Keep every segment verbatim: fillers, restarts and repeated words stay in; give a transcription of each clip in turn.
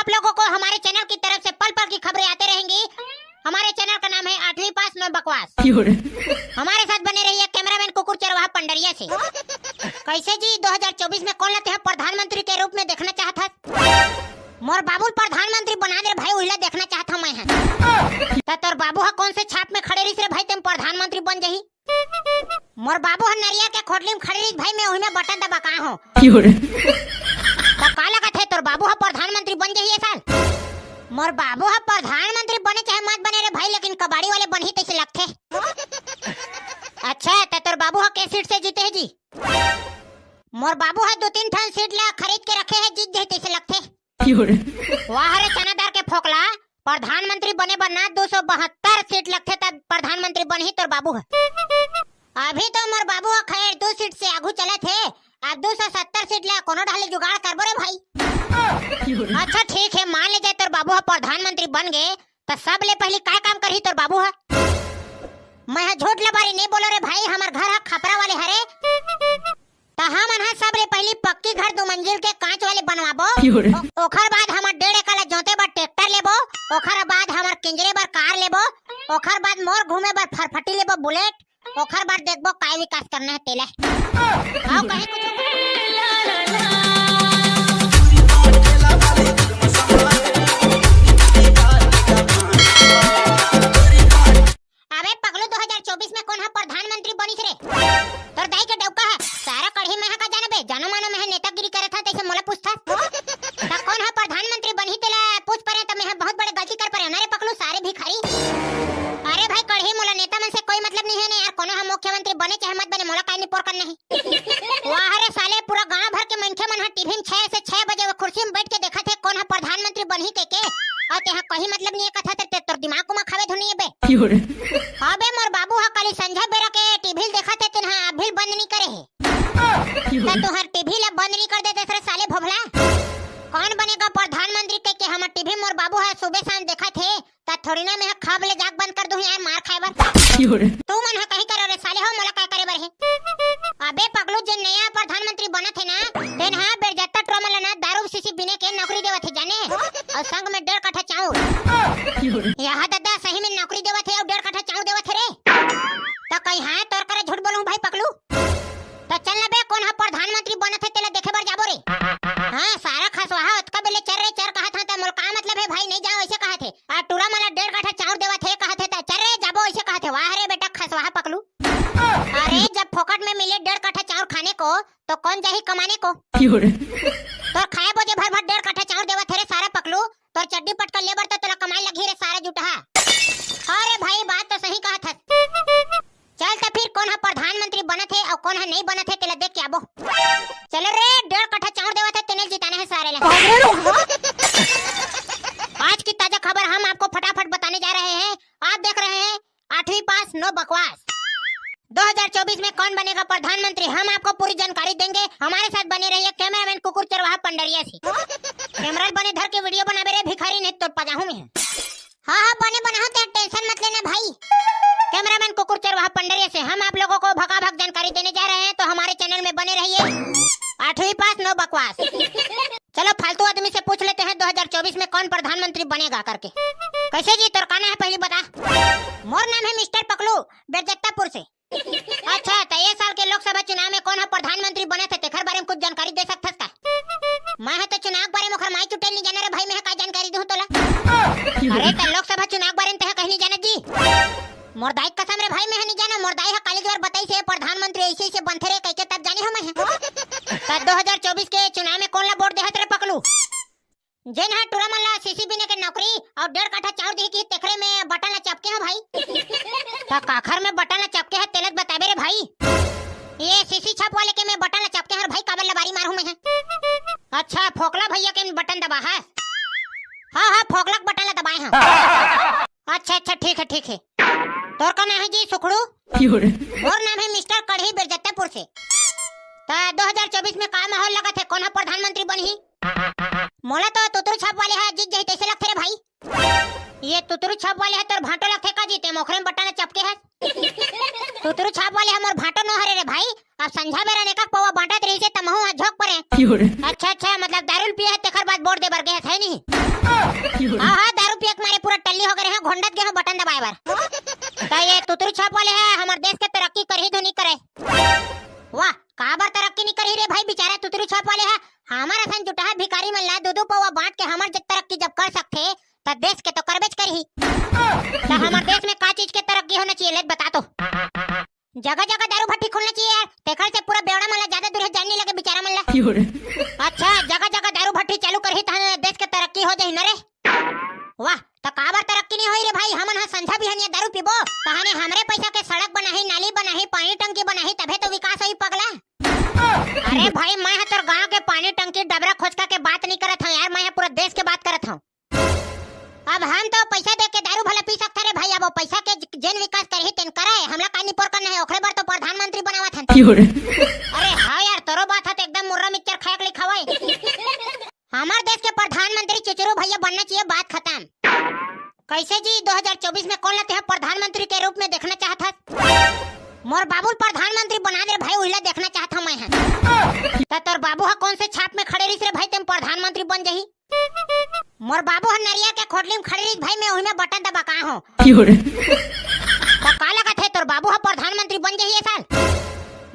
लोगों को हमारे चैनल की तरफ से पल पल की खबरें आते रहेंगी। हमारे चैनल का नाम है आठवीं पास नौ बकवास। हमारे साथ बने रहिए कैमरामैन कुकुर चरवाहा पंडरिया से। कैसे जी, दो हज़ार चउबीस में कोन ला तेहा प्रधानमंत्री के रूप में देखना चाहत हस? मोर बाबू ल प्रधानमंत्री बना दे रे भाई, उहिला देखना चाहत हंव मैं ह। त तोर बाबू ह कोन से छाप में खड़े रहिस रे भाई, तेम प्रधानमंत्री बन जाही? मोर बाबू ह नरियर के खोटली में खड़े रहिस भाई, मैं उही में बटन दबा का हंव। त का लगत हे, तोर बाबू ह प्रधानमंत्री बन जाही ए साल? मोर बाबू ह प्रधानमंत्री बने चाहे मत बने रे भाई, लेकिन कबाड़ी वाले बनही तइसे लगथे। अच्छा, त तोर बाबू ह के सीट से जीते हे जी? मोर बाबू ह दू तीन ठन सीट ला खरीद के रखे हे, जीत जाही तइसे लगथे। वाह रे चनादार के फोकला, प्रधानमंत्री बने बर ना दू सौ बहत्तर सीट लगथे, तब प्रधानमंत्री बनही तोर बाबू ह। अभी तो मोर बाबू ह खैर दू सीट से आगू चलत हे, अब दू सौ सत्तर सीट ला कोनो ढाले जुगाड़ करबो रे भाई। अच्छा ठीक हे, मान ले जाए तोर बाबू ह प्रधानमंत्री बन गे, त सबले पहिली काय काम करही तोर बाबू ह? मैं ह झूठ लबारी नइ बोलों रे भाई, हमर घर ह खपरा वाले हरे। त हमन ह सबले पहिली पक्की घर दू मंजिल के कांच वाले बनवाबो। ओ-, ओखर बाद हमर डेढ़ एकड़ ला जोते बर ट्रैक्टर लेबो, ओखर बाद हमर किंजरे बर कार लेबो, ओखर बाद मोर घूमे बर फरफटी लेबो बुलेट, ओखर बाद देखबो काय विकास करना हे तेला। आओ कहीं कुछ। अबे पगलू, दो हज़ार चउबीस में कोन ह प्रधानमंत्री बनिस रे? तोर दाई के डौका ह। सारा कढ़ी मैं ह का जानबे? जानो मानो मैं ह नेतागिरी करत हंव, तइसे मोला पूछथस? त कोन ह प्रधानमंत्री बनही तेला पूछ परे त मैं ह बहुत बड़े गलती कर परे हंव ना रे पगलू, सारे भिखारी। अरे भाई कढ़ी, मोला नेता मन से कोई मतलब नइ हे ना यार, कोनो ह मुख्यमंत्री बने चाहे मत बने, मोला काय निपोर करना हे। वाह रे साले, पूरा गांव भर के मनखे मन ह टीवी में छह से छह बजे वो कुर्सी में बैठ के देखत हे, कोन ह प्रधानमंत्री बनही कहिके। अउ तेहा कहीं मतलब नइ हे कथा, ते तोर दिमाग को मा खावे धुन नइ हे बे। अबे मोर बाबू ह काली संझा बेरा के टीवी ल देखत हे, तेन ह अभी ल बंद नइ करे हे। त तुहर टीवी ला बंद नइ कर देते रे साले भोभला। कोन बनेगा प्रधानमंत्री कहिके हमर टीवी मोर बाबू ह सुबह शाम देखत हे, त थोड़ी ना मैं ह खब ले जाग बंद कर दूं यार मार खाए बर। तू मन ह कहीं करो रे साले हो, मोला काय करे बर हे? अबे पगलू, जेन नया प्रधानमंत्री बनत हे ना, तेन ह बेरजत्ता टूरा मन ल ना दारू शीशी बीने के नौकरी देवत हे जाने, अउ संग में डेढ़ कट्ठा चाउर। यह ददा सही में नौकरी देवत हे अउ डेढ़ कट्ठा चाउर देवत हे रे। त कहीं ह तोर करा झूठ बोलूं भाई पगलू? त चल ना बे, कोन ह प्रधानमंत्री बनत हे तेला देखे बर जाबो रे। हां, सारा खसवाहा ओतका बेले चर रे चर कहत हंव त मोला का मतलब हे भाई, नइ जांव अइसे कहत हे। आ टूरा मन ला डेढ़ कट्ठा चाउर देवत हे कहत हे त चर रे जाबो अइसे कहत हे। वाह रे बेटा खसवाहा पगलू। अरे जब फोकट में मिले डेढ़ कट्ठा चाउर खाने को तो कौन जाही कमाने को। तोर खाए बोजे भर भर डेढ़ कट्ठा चाउर देवत हे रे सारा पगलू, तोर चड्डी पटका ले बर त तोला कमाए लगही रे सारा जुटहा। अरे भाई बात तो सही कहत हस। चल त फिर कोन ह प्रधानमंत्री बनत हे अउ कोन ह नइ बनत हे तेला देख के आबो। चलो रे, डेढ़ कट्ठा चाउर देवत हे, तेने ल जिताना हे सारे ला। आज की ताजा खबर हम आपको फटाफट बताने जा रहे हैं। आप देख रहे हैं आठवीं पास नौ बकवास। दो हज़ार चउबीस में कौन बनेगा प्रधानमंत्री, हम आपको पूरी जानकारी देंगे। हमारे साथ बने रहिए कैमरामैन कुकुर चरवाहा पंडरिया से। कैमरा ल बने धर के वीडियो बनाबे रे भिखारी, नहीं तो पजाहूं मैं। हां हां बने बनाहूं, तें टेंशन मत लेना भाई। कैमरामैन कुकुर चरवाहा पंडरिया से हम आप लोगों को भकाभक जानकारी देने जा रहे हैं, तो हमारे चैनल में बने रहिए। आठवीं पास नौ बकवास। चलो फालतू आदमी से पूछ लेते हैं दो हज़ार चउबीस में कौन प्रधानमंत्री बनेगा करके। कैसे जी, तोर का नाम हे पहिली बता? मोर नाम हे मिस्टर पकलू, बेरजत्तापुर से। अच्छा, त ए साल के लोकसभा चुनाव में कोन ह प्रधानमंत्री बनत हे, तेखर बारे में कुछ जानकारी दे सकथस का? मैं ह तो चुनाव के बारे में ओखर माई चुटेल नइ जानंव रे भाई, मैं ह का जानकारी दूं तोला? अरे त लोकसभा चुनाव के बारे में तेहा कहीं नइ जानत जी? मोर दाई के कसम रे भाई, मैं ह नइ जानंव। मोर दाई ह काली जुवार बताइस हे प्रधानमंत्री अइसे अइसे बनथे रे कहिके, तब जाने हंव मैं ह। त दो हज़ार चउबीस के चुनाव में कोन ला वोट देहस रे पकलू? जेन ह टूरा मन ला शीशी बीने के नौकरी अउ डेढ़ कट्ठा चाउर दिही कि तेखरे में बटन ला चपके हंव भाई। त काखर में बटन ला चपके हस तेला बताबे रे भाई। ए शीशी छाप वाले के में बटन ला चपके हंव भाई, काबर लबारी मारहूं मैं ह। अच्छा, फोकला भैया के में बटन दबाहस? हां हां, फोकला के बटन ला दबाए हंव। अच्छा अच्छा, ठीक हे ठीक हे। तोर का नाम हे जी सुखड़ू? मोर नाम हे मिस्टर कढ़ी बेरजत्तापुर से। त दो हज़ार चउबीस में का माहौल लगत हे, कोन ह प्रधानमंत्री बनही? मोला तो तुतरू छाप वाले ह जीत जाही तइसे लगथे रे भाई। ए तुतरू छाप वाले ह तोर भांटो लगथे का जी, तें ओखरे में बटन ला चपके हस? तुतरू छाप वाले ह मोर भांटो नो हरे रे भाई। अब संझा बेरा नेका के पौवा बांटत रहिसे त महूं ह झोंक परे। अच्छा अच्छा, मतलब दारू ल पिए हे तेखर बाद वोट दे बर गे हस, हे नहीं? हाँ, हाँ, दारू पिए के मारे पूरा टल्ली हो गए रहे हैं, घोंडत गए हो बटन दबाए बर। त ये तुतरू छाप वाले हैं, हमर देश के तरक्की करही धुनी करे। वाह, काबर तरक्की नहीं करही रे भाई, बेचारा तुतरू छाप वाले है। हमर असन जुटाहा भिखारी मन ला दू दू पौवा बांट के हमर जब तरक्की जब कर सकथे, त देश के तो करबेच करही। त हमर देश में का चीज के तरक्की होना चाहिए, ले बता तो। जगह जगह दारू भट्टी खोलना चाहिए यार, तेखर से पूरा बेवड़ा मन ला ज्यादा दूर है जान नहीं लगे बेचारा मन ला। अच्छा, जगह जगह दारू भट्टी चालू करही त देश के तरक्की हो जाही न रे। वाह, त काबर तरक्की नहीं होई रे भाई? हमन ह संझा बिहनिया दारू पीबो, तहाने हमरे पैसा के सड़क बनाही, नाली बनाही, पानी टंकी बनाही, तभे तो विकास होई पगला। अरे भाई, मैं ह तोर गांव के पानी टंकी, डबरा, खोचका के बात नहीं करत हूँ यार, मैं ह पूरा देश के बात करत हूँ। अब हम तो पैसा दे के दारू भला पी सकता रे भाई, अब वो पैसा के जेन विकास करही तेन करे, हमला का निपोर करना है, ओखरे बर तो प्रधानमंत्री बनावत हन। अरे हाँ यार, तोरो बात ह त एकदम मुर्रा मिक्सचर खाए के लिखा हुआ है। हमार देश के प्रधानमंत्री चुचुरू भैया बनना चाहिए, बात खत्म। कैसे जी, दो हज़ार चउबीस में कौन ला तेहा प्रधानमंत्री के रूप में देखना चाहत हस? मोर बाबू ल प्रधानमंत्री बना दे रे भाई, उहिला देखना चाहत हूँ मैं ह। त तोर बाबू ह कौन से छाप में खड़े रहिस रे भाई, तेम प्रधानमंत्री बन जाही? मोर बाबू ह नरिया के खोटली में खड़े रहिस भाई, मैं उही में बटन दबा का हूँ। त का लगत है, तोर बाबू ह प्रधानमंत्री बन जाही ये साल?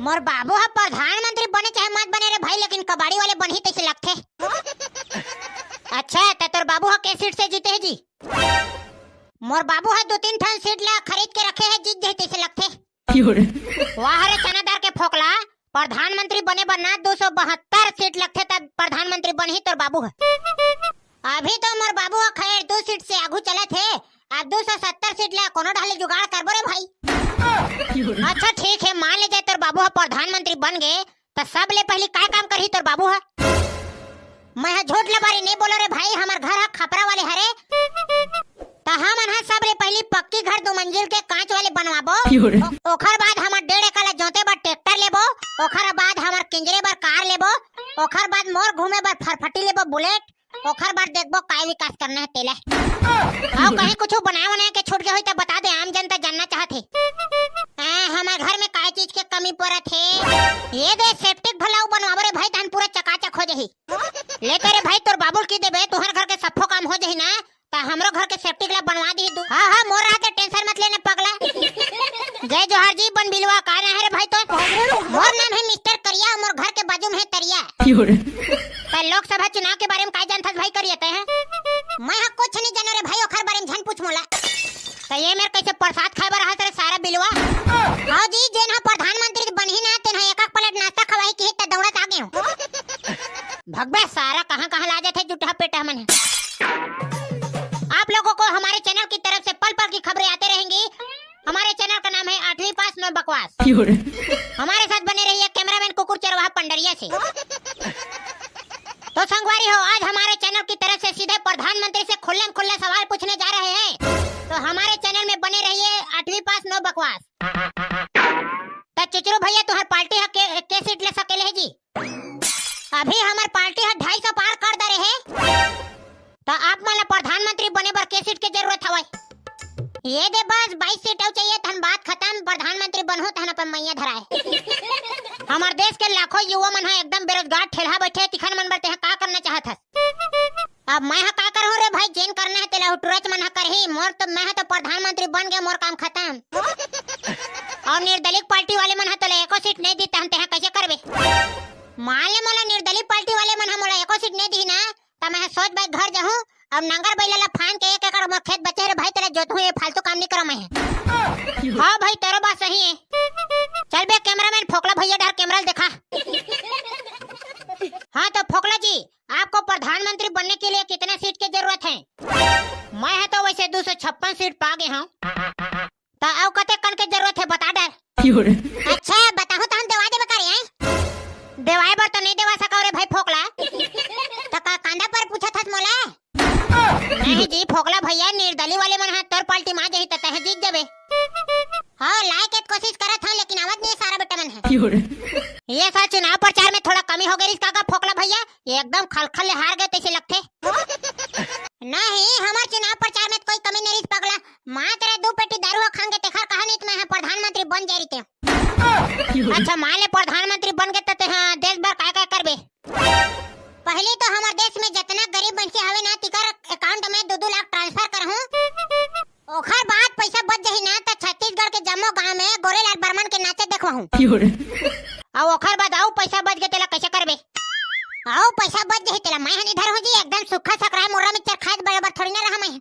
मोर बाबू ह प्रधानमंत्री बने चाहे मत बने रे भाई, लेकिन कबाड़ी वाले बनही तैसे लगथे। अच्छा, त तोर बाबू ह के सीट से जीते है जी? मोर बाबू ह दो तीन ठन सीट ला खरीद के रखे है, जीत जाही तैसे लगथे। वाह रे चनादार के फोकला, प्रधानमंत्री बने बर ना दो सौ बहत्तर सीट लगथे, तब प्रधानमंत्री बनही तोर बाबू ह। अभी तो मोर बाबू ह खैर दो सीट से आगू चलत हे, अब दो सौ सत्तर सीट ला कोनो ढाले जुगाड़ करबो रे भाई। अच्छा ठीक है, मान ले जाए तोर बाबू ह प्रधानमंत्री बन गे, त सबले पहली काय काम करही तोर बाबू ह? मैं ह झूठ लबारी नहीं बोलो रे भाई, हमर घर ह खपरा वाले हरे। त हमन ह सबले पहली पक्की घर दो मंजिल के कांच वाले बनवाबो। ओ-, ओखर बाद हमर डेढ़ एकड़ ला जोते बर ट्रैक्टर लेबो, ओखर बाद हमर किंजरे बर कार लेबो, ओखर बाद मोर घूमे बर फरफटी लेबो बुलेट, ओखर बाद देखबो काय विकास करना है तेला। अउ कहीं कुछ बनाए बनाए के छूट गए होई त बता दे, आम जनता जानना चाहत हे। आ, हमर घर में काय चीज के कमी पड़त हे? ये दे सेप्टिक भला अउ बनवाबो रे भाई, धान पूरा चकाचक हो जाही। ले तेरे भाई तोर बाबू ल की देबे, तुहर घर के सफो काम हो जाही ना, त हमरो घर के सेप्टिक ला बनवा दी दू। हाँ, हाँ, मोर रहते टेंशन मत लेना पगला। जय जोहार जी, बन बिलवा, का नाम है रे भाई तो? मोर नाम है मिस्टर करिया, मोर घर के बाजू में है तरिया। त लोकसभा चुनाव के बारे में का जानथस भाई करिया तै है? मैं ह कुछ नहीं जानो रे भाई, ओखर बारे में झन पूछ मोला। त ये मेर कैसे प्रसाद खाए बर रहत रे सारा बिलवा? हाँ जी, जेन ह प्रधानमंत्री बनही ना, तेन ह एक एक प्लेट नाश्ता खवाही किही त दौड़त आ गए हूँ। भगबे सारा, कहाँ कहाँ ला जाथे जुटहा पेटा मन ह। आप लोगों को हमारे चैनल की तरफ से पल पल की खबरें आते रहेंगी। हमारे चैनल का नाम है आठवीं पास नौ बकवास। हमारे साथ बने रहिए कैमरामैन कुकुर चरवाहा पंडरिया से। तो संगवारी हो, आज हमारे चैनल की तरफ से सीधे प्रधानमंत्री से खुल्लम खुल्ला सवाल पूछने जा रहे हैं, तो हमारे चैनल में बने रहिए। आठवीं पास नौ बकवास। त चुचरू भैया, तुहर पार्टी ह के, के सीट ले सकेले है जी? अभी हमर पार्टी ह ढाई सौ पार कर दे रहे, त आप मन ला प्रधानमंत्री बने बर के सीट के जरूरत हवय? ये दे बस बाईस सीट अउ चाहिए, तहन बात खत्म। प्रधानमंत्री बनहू तहन अपन मैया धराए। हमर देश के लाखों युवा मन ह एकदम बेरोजगार ठेलहा बैठे, तिखन मन बर तेहा का करना चाहत हस? अब मैं ह का करहूं रे भाई, जेन करना है तेला हुटुरच मन ह करही। मोर तो, मैं ह तो प्रधानमंत्री बन गया, मोर काम खत्म। अउ निर्दलीय पार्टी वाले मन ह तोला एको सीट नहीं दी, तहन तेहा कैसे करबे? मान ले मोला निर्दलीय पार्टी वाले मन ह मोला एको सीट नहीं दी ना, त मैं ह सोच बाई घर जाहूं अउ नंगर बैला ला फान के एक एकड़ मोर खेत बचे रे भाई, तेला जोतहूं, ये फालतू काम नहीं करो मैं ह। हाँ भाई, तेरो बात सही है। चल बे कैमरामैन, फोकला भैया डहर कैमरा ल देखा। हाँ तो फोकला जी, आपको प्रधानमंत्री बनने के लिए कितने सीट की जरूरत है? मैं ह तो वैसे दो सौ छप्पन सीट पा गए हूँ। त अउ कते कन के जरूरत है, बता डर। अच्छा, बताहूं तहन देवा देबे करे हैं? देवाए बर तो नहीं देवा सकाव रे भाई फोकला। त का कांदा पर पूछत हस मोला? नहीं जी फोकला भैया, निर्दली वाले मन ह तोर पार्टी मा जाही त तहे जीत जाबे। हाँ, लाए के कोशिश करत हूँ, लेकिन आवत नहीं सारा बेटा मन ह। ये साल चुनाव प्रचार में थोड़ा कमी हो गई रिस का, का फोकला भैया? ये एकदम खलखल ले हार गए तैसे लगथे। नहीं, हमार चुनाव प्रचार में कोई कमी नहीं रिस पगला। मात्र दू पेटी दारू ह खांगे तेखर कहा नहीं त मैं ह प्रधानमंत्री बन जाए रहिते। अच्छा, मान ले प्रधानमंत्री बन गए त तेहा देश बर काय काय करबे? पहले तो हमार देश में जितना गरीब मनखे हवे ना, तिकर अकाउंट अउ ओखर बाद अउ पैसा बच गे, तेला कैसे करबे? अउ पैसा बच जाही, तेला मैं ह नहीं धरहूं जी, एकदम सुक्खा सकरा मुर्रा मिक्सचर खाए बराबर थोड़ी ना रहा मैं।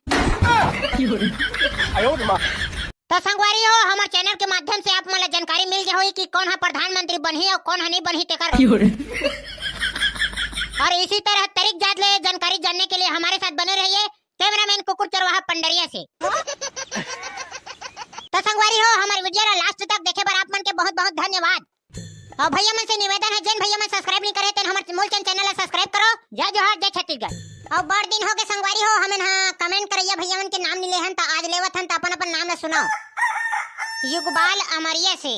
तो संगवारी हो, हमर चैनल के माध्यम से आप मन ला जानकारी मिल गया होही कि कौन ह प्रधानमंत्री बनही अउ कौन ह नहीं बनही तेकर। और इसी तरह तरीक जात ले जानकारी जानने के लिए हमारे साथ बने रहिए। कैमरामैन कुकुर चरवाहा पंडरिया से। तो संगवारी हो, हमर वीडियो ला लास्ट तक देखे बर आप मन के बहुत बहुत धन्यवाद। और भैया मन से निवेदन है, जेन भैया मन सब्सक्राइब नहीं करे, तेन हमर मूल चैन चैनल ला सब्सक्राइब करो। जय जोहार, जय छत्तीसगढ़। और बड़ दिन हो गए संगवारी हो, हमन हा कमेंट करैया भैया मन के नाम नहीं ले हन, त आज लेवत हन, त अपन अपन नाम ला सुनाओ। युगबाल अमरिया से,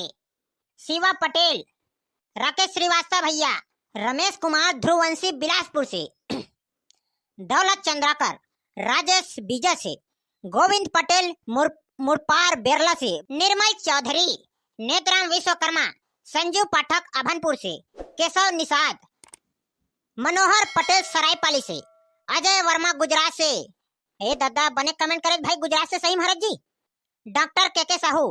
शिवा पटेल, राकेश श्रीवास्तव भैया, रमेश कुमार ध्रुवंशी बिलासपुर से, दौलत चंद्राकर, राजेश बीजा से, गोविंद पटेल मुर-, मुरपार बेरला से, निर्मल चौधरी, नेतराम विश्वकर्मा, संजू पाठक अभनपुर से, केशव निषाद, मनोहर पटेल सरायपाली से, अजय वर्मा गुजरात से। ए दादा, बने कमेंट करे भाई, गुजरात से सही महाराज जी। डॉक्टर के के साहू,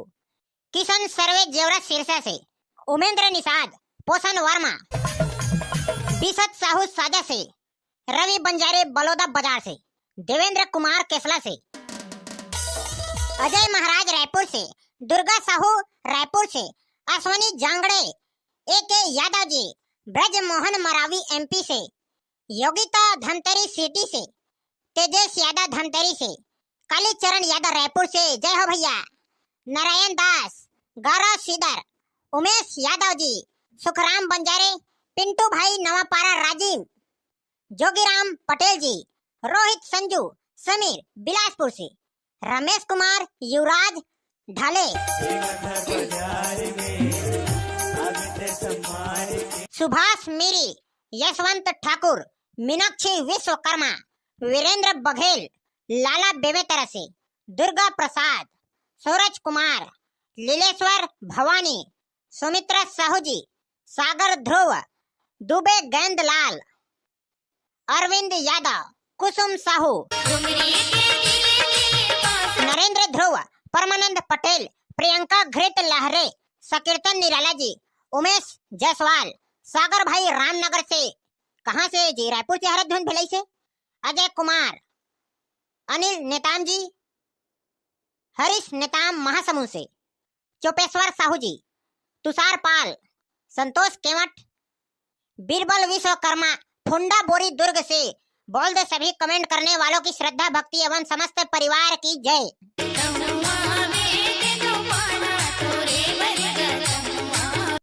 किशन सर्वे जेवरा सिरसा से, उमेंद्र निषाद, पोषण वर्मा, बिसत साहू साजा से, रवि बंजारे बलौदा बाजार से, देवेंद्र कुमार केसला से, अजय महाराज रायपुर से, दुर्गा साहू रायपुर से, अश्वनी जांगड़े, ए के यादव जी, ब्रज मोहन मरावी एमपी से, योगिता धमतरी सिटी से, तेजेश यादव धमतरी से, कालीचरण यादव रायपुर से, जय हो भैया, नारायण दास, गौरव सीदर, उमेश यादव जी, सुखराम बंजारे, पिंटू भाई नवापारा राजिम, जोगीराम पटेल जी, रोहित संजू, समीर बिलासपुर से, रमेश कुमार युवराज ढाले, सुभाष मीरी, यशवंत ठाकुर, मीनाक्षी विश्वकर्मा, वीरेंद्र बघेल, लाला बेमेतरा से, दुर्गा प्रसाद, सूरज कुमार, लीलेश्वर भवानी, सुमित्रा साहू जी, सागर ध्रुव, दुबे गेंदलाल, अरविंद यादव, कुसुम साहू, नरेंद्र ध्रुव, परमानंद पटेल, प्रियंका घृत लहरे, सकीर्तन निराला जी, उमेश जायसवाल, सागर भाई रामनगर से, कहाँ से जी? रायपुर से हरत धुन भिलाई से, अजय कुमार, अनिल नेताम जी, हरीश नेताम महासमुंद से, चोपेश्वर साहू जी, तुषार पाल, संतोष केवट, बीरबल विश्वकर्मा, फुंडा बोरी दुर्ग से बोल दे सभी कमेंट करने वालों की श्रद्धा भक्ति एवं समस्त परिवार की जय।